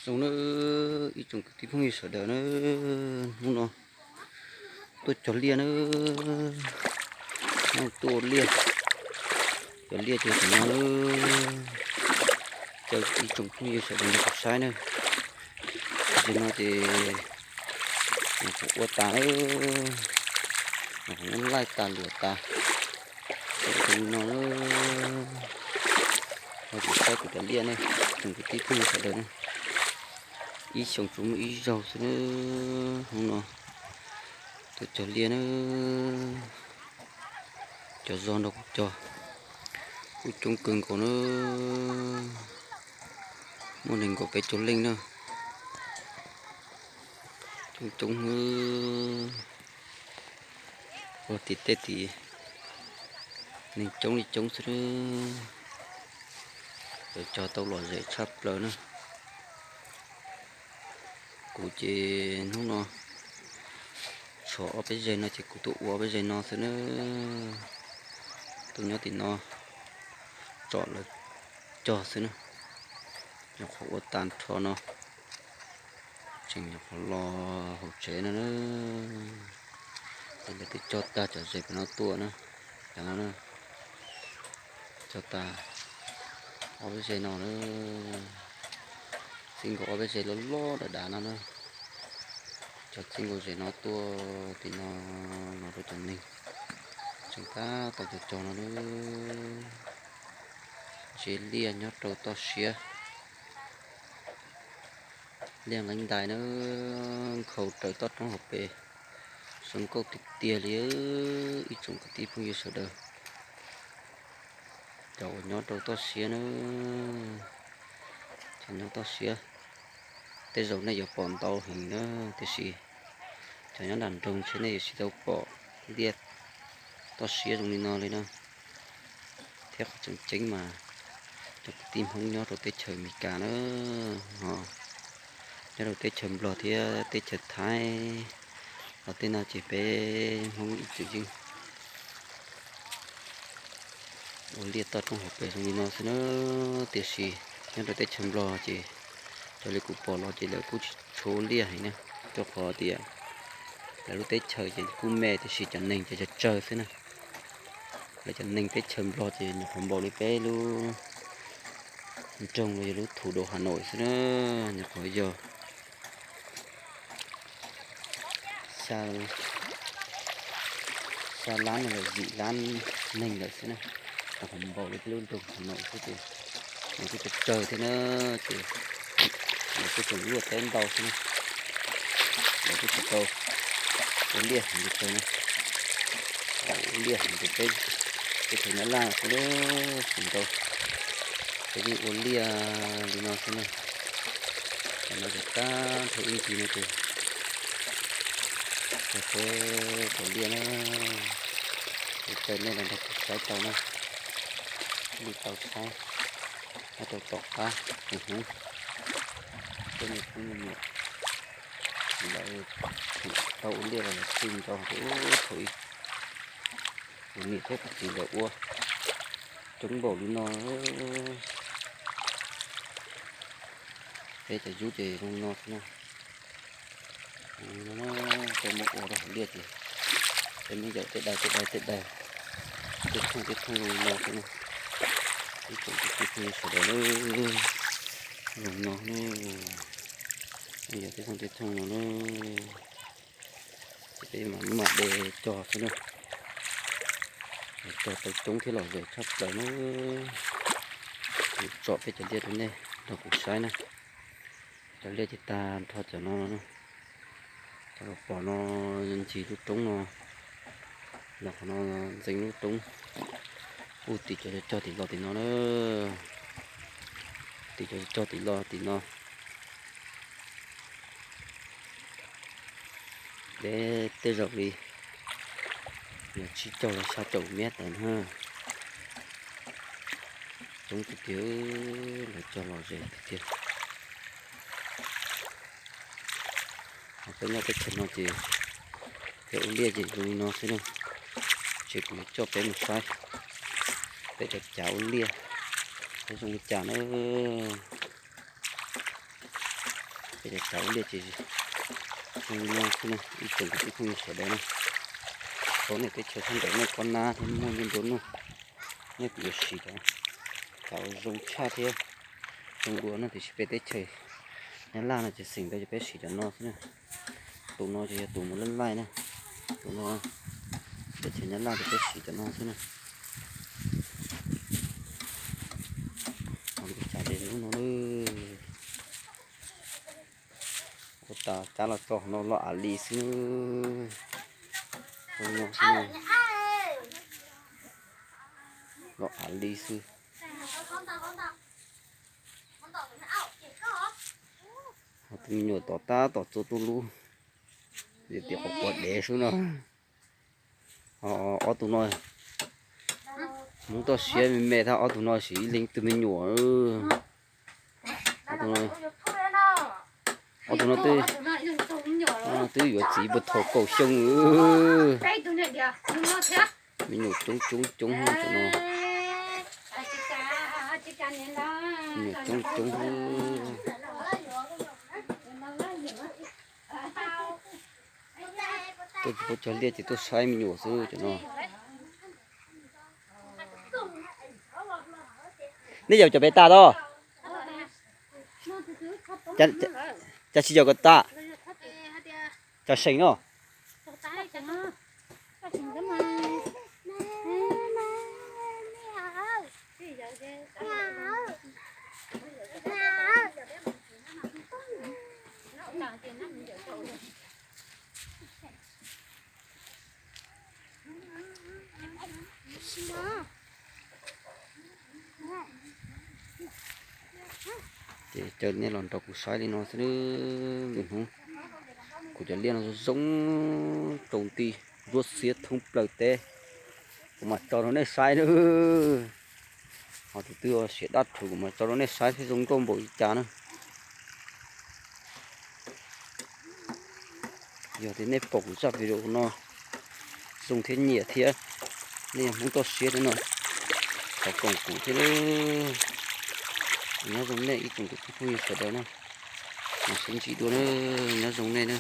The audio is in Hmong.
Zoo na, ib tsoom kwv tij phooj ywg sawv daws na, hnub no tuaj cog liaj na, hnub no tuaj ua liaj, cog liaj ces tam no na, caw ib tsoom phooj ywg sawv daws nrog kuv saib na. Tam sim no ces nyuam qhuav ua tas, nyuam qhuav muab laij tas luam tas, cov li no na, ho kuv saib kuv cov liaj na, tsoom kwv tij phooj ywg sawv daws na, ib xyoos tsuas muaj ib zaug xwb na, hnub no tuaj cog liaj na, cov zog nrog kuv cog kuj coob kawg nkaus na, muaj nees nkaum peb caug leej na, coob coob na, ua tim tej tim neeg coob li coob xwb na, lawv cog tau lom zem tshaj plaws na. Kuv ces hnub no tshuav ob peb zeg no ces kuv tuaj ua ob peb zeg no xwb na, tuaj nyob tim no tsom lawv cog xwb na, nyuam qhuav ua tas nrho no, tseem nyuam qhuav los hauv tsev no na, ces lawv twb cog tag cov zes pem no tuaj na, cov no na, cog tag ob peb zeg no na, txij nkaus ob peb zeg loj loj dav dav no na, cog txij nkaus zes no tuaj tim no los rau cov neeg tseem tab tom cog cog no na, ntsia liaj nyob rau toj siab, liaj nqeeb ntais na, nkhaus raws toj roob hauv pes, zoo nkauj tiag tiag li ib tsoom kwv tij phooj ywg sawv daws. Cov uas nyob rau toj siab na, cov nyob toj siab, tej zaum nej yuav pom ntau heev na, tiam sis cov nyob nram nroog ntshe nej yuav tsis tau pom liaj toj siab zoo li no li na. Thiab qhov tseem ceeb mas cov kwv tij Hmoob nyob rau teb chaws Amelikas na, ho nyob rau teb chaws Nplog thiab teb chaws Thaib los tej no ces peb Hmoob ib txwm yeej ua liaj toj roob hauv pes zoo li no xwb na, tiam sis nyob rau teb chaws Nplog ces raws li kuv pom los ces lawv kuj tsis tshua ua liaj heev na, rau qhov tias lawv lub teb chaws ces kuj me tiam sis cov neeg ces tsawg tsawg xwb na. Lawv cov neeg teb chaws Nplog ces nyuam qhuav npaum li peb lub nroog los yog lub thủ đô Hà Nội xwb na, nyuam qhuav yog xya lab no los yim lab neeg lawm xwb na, nyuam qhuav npaum li peb lub nroog Hà Nội xwb ces nws kuj tsawg tsawg thiab na, ces lawv kuj tseem luaj teb ntau xwb na, lawv kuj tsis tau ua liaj heev li peb na, ua liaj heev li peb, peb teb chaws Nyab Laj xwb na, tsis ntau, peb yeej ua liaj li no xwb na. Tam no ces tag nrho ib ncig no ces cog peb cov liaj na, ces caw nej los nrog kuv saib tau na, thiaj li tau saib nyob rau tom qab, coj nej phooj ywg lawv tau ua liaj los lawv txij nkaus rau thaum ub, kuv niam thiab kuv txiv lawv ua coob npaum li no. Peb cov yub ces zoo li no xwb na. Peb muab ua rau hauv liaj ces peb muab yaum tej daim tej daim tej daim, tej thooj tej thooj zoo li no xwb na. Ib tsoom kwv tij phooj ywg sawv daws na, zoo no na, muab yaum tej thooj tej thooj no na. Ces peb mam mam de cog xwb na. Cog tau coob thiab lom zem tshaj plaws na. Kuv tsom peb cov liaj rau nej nrog kuv saib na. Cov liaj ces tag nrho cov no no na. Cov uas pom no ncig lub roob no, los qhov no ntxeev lub roob, kuj tim cov cog tim los tim no na. Tim cov cog tim los tim no. Deb tej zaum li tsib caug los xya caum mev tawm na. Coob tiag tiag, lawv cog lom zem tiag tiag. Ho peb nyob teb chaws no ces peb ua liaj ces zoo li no xwb na. Ces kuv yuav coj peb mus saib peb cov cav ua liaj, peb zoo li cas na. Ces tau ua liaj tsis zoo no xwb na ib tsoom kwv tij phooj ywg sawv daws na. Thov nej teb chaws sab nraud nej kob nab thiab muaj nyiaj nplua nuj, nej kuj yuav siv cov, cov zoo tshaj thiab zoo dua na, tiam sis peb teb chaws Nyab Laj no ces xeem ntawd ces peb siv cov no xwb na. Tus no ces yog tus mus laij laij na, tus no teb chaws Nyab Laj ces peb siv cov no xwb na. Ua cas de lub no ua tas cab los tso no los av li xwb. Los av li xwb. Tus me nyuam tom tab tom txua tuj lub, tias qhuav qhuav dev xwb no. Ob tug no, Hmoob toj siab me me thab ob tug no sis ib leeg ib tug me nyuam. Ob tug no, ob tug no twb yuav txiv puag thaum kaum xyoo. Me nyuam coob coob coob no. Me nyuam coob coob. Tuaj tsis paub cog liaj ces tuaj saib me nyuam xwb cov no. Nej yog cov pem tas tos? Cas tsis yog kom tas? Cov seem no. Ces caw nej los nrog kuv saib li no xwb. Lwm hnub kuv cov liaj no zoo zoo, tsaus nti, ntsuab xiab thoob plaws teb, kuv mam tso rau nej saib na. Ho tus twg siav dab rhuv kuv mam tso rau nej saib thiab zoo nkauj npaum li cas na. Yog tias nej pom kuv zaj video no zoo thiab nyiam thiab, nej yog Hmoob toj siab thiab no, thov koom kuv thiab. Nyob zoo nej ib tsoom kwv tij phooj ywg sawv daws na, mam sib ntsib dua na, nyob zoo nej na.